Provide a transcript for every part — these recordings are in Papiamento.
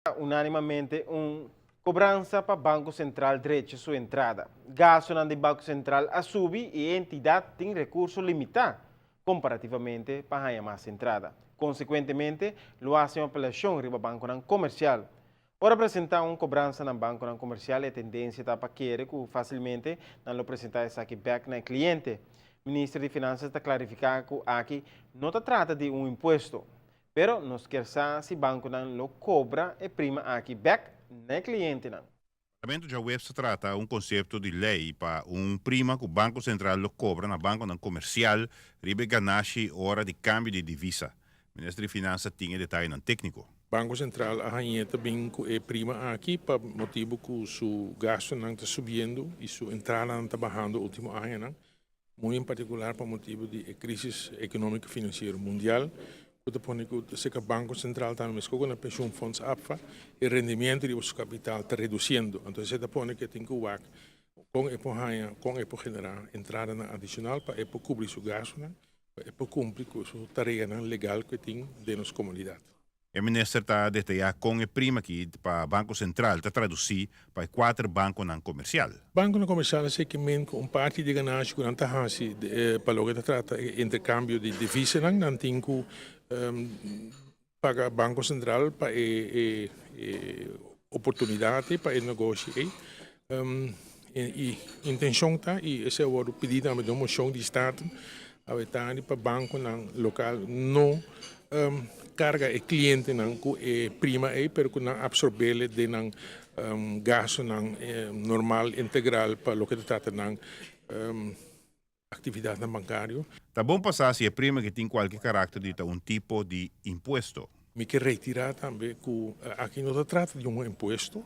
Unánimamente un kobransa pa Banko Sentral drecha su entrada. Gastunan di Banko Sentral a subi i e entidat tin rekurso limitá komparativamente pa haña mas entrada. Konsekuentemente, lo hasi un apelashon riba bankonan komersial. Ora presentá un kobransa na bankonan komersial e tendensia ta pa kere ku fásilmente nan lo presentá esaki bèk na e kliente. Minister di Finansa ta klarifiká ku aki no ta trata di un impuesto. Pero nos kier sa si bankonan lo kobra e prima aki bèk na e klientenan. Parlamento djaweps ta trata un konsepto di lei pa un prima ku Banko Sentral lo kobra na bankonan komersial riba e ganashi ora di kambio di divisa. Minister di Finansa tin e detayenan tékniko. Banko Sentral a hañ'é ta bin ku e prima aki pa motibu ku su gastunan ta subiendo i su entradanan ta bahando último añanan. Muy en partikular pa motibu di e krísis ekonómiko finansiero mundial ku ta pone ku serka Banko Sentral tambe meskos ku na Pensioenfonds APFA e rendimiento riba su kapital ta redusiendo. Anto esei ta pone ku e tin ku wak kon e por haña, kon e por generá entradanan adishonal pa e por kubri su gastunan, pa e por kumpli ku su tareanan legal ku e tin den nos komunidat. E minister ta detayá kon e prima aki pa Banko Sentral ta tradusí pa e kuater bankonan komersial. Bankonan komersial a seki men ku un parti di e ganashi ku nan ta hasi pa loke ta trata e interkambio di divisanan, nan tin ku paga Banko Sentral pa e oportunidat ei, pa e negoshi ei. E intenshon ta, i esei a wòrdu pidí tambe den un moshon di Staten awe tardi, pa bankonan lokal no karga e klientenan ku e prima ei, pero ku nan apsorb'é den nan gastunan normal integral pa loke ta trata nan aktividatnan bankario. Ta bon pa sa si e prima ke tin kualke karakter di ta un tipo di impuesto. Mi ke retirá tambe ku aki no ta trata di un impuesto,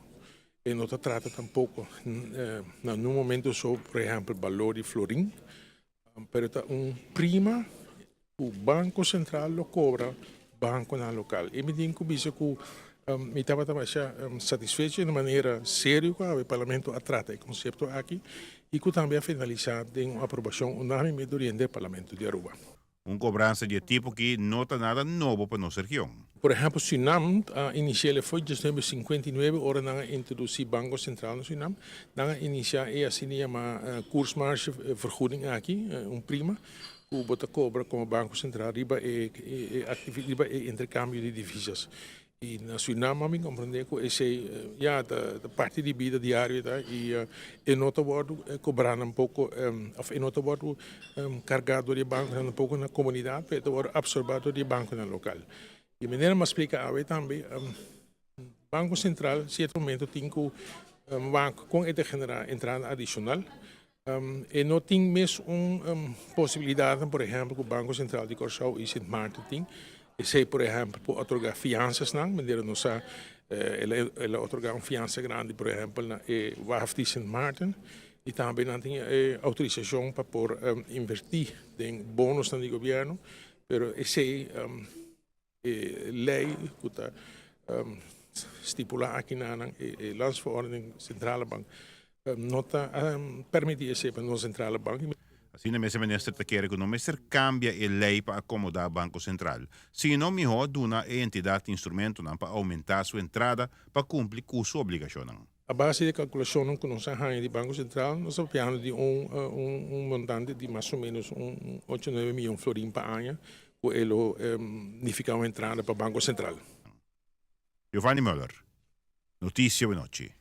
e no ta trata tampoko na niun momento so por ehèmpel balor di florin, pero ta un prima ku Banko Sentral lo kobra bankonan lokal. I mi tin ku bisa ku mi tabata masha satisfecho di manera serio ku awe Parlamento a trata e konsepto aki i ku tambe a finalisá den un aprobashon unánime duriente e Parlamento di Aruba. Un kobransa di e tipo aki no ta nada nobo pa nos region. Por ehèmpel, Surinam a inisiá el foi diesnuebe 59 ora nan a introdusí Banko Sentral na Surinam. Nan a inisiá e asina yamá koersmarge vergoeding aki, un prima ku bo ta kobra komo Banko Sentral riba e riba e interkambio di divisas. I na Surinam a mi komprendé ku esei ya ta parti di bida diario ta i e no ta wòrdu kobrá tampoko òf e no ta wòrdu kargá dor di e bankonan tampoko na komunidat pero e ta wòrdu apsorbá dor di e bankonan lokal. Di manera mi a splika awe tambe Banko Sentral sierto momento tin ku wak kon e ta generá entrada adishonal. E no tin mes un posibilidatnan por ehèmpel ku Banko Sentral di Kòrsou i Sint Maarten tin. Esei por ehèmpel por otorgá fiansasnan, manera nos sa el a otorgá un fiansa grandi por ehèmpel na e waf di Sint Maarten i tambe nan tin e outorisashon pa por invertí den bonosnan di gobièrnu, pero esei E lei ku ta stipulá aki na nan e Landsverordening Centrale Bank no ta permití esei pa nos Centrale Bank. Asina mes e minister ta kere ku no mester kambia e lei pa akomodá Banko Sentral, sino mihó duna e entidat instrumentonan pa oumentá su entrada pa kumpli ku su obligashonnan. A base di e kalkulashonnan ku nos a haña di Banko Sentral, nos ta papiando di un un montante di mas o ménos un ocho nuebe miyon florin pa aña ku e lo nifiká un entrada pa Banko Sentral. Giovanni Muller, Noticia Buenochi.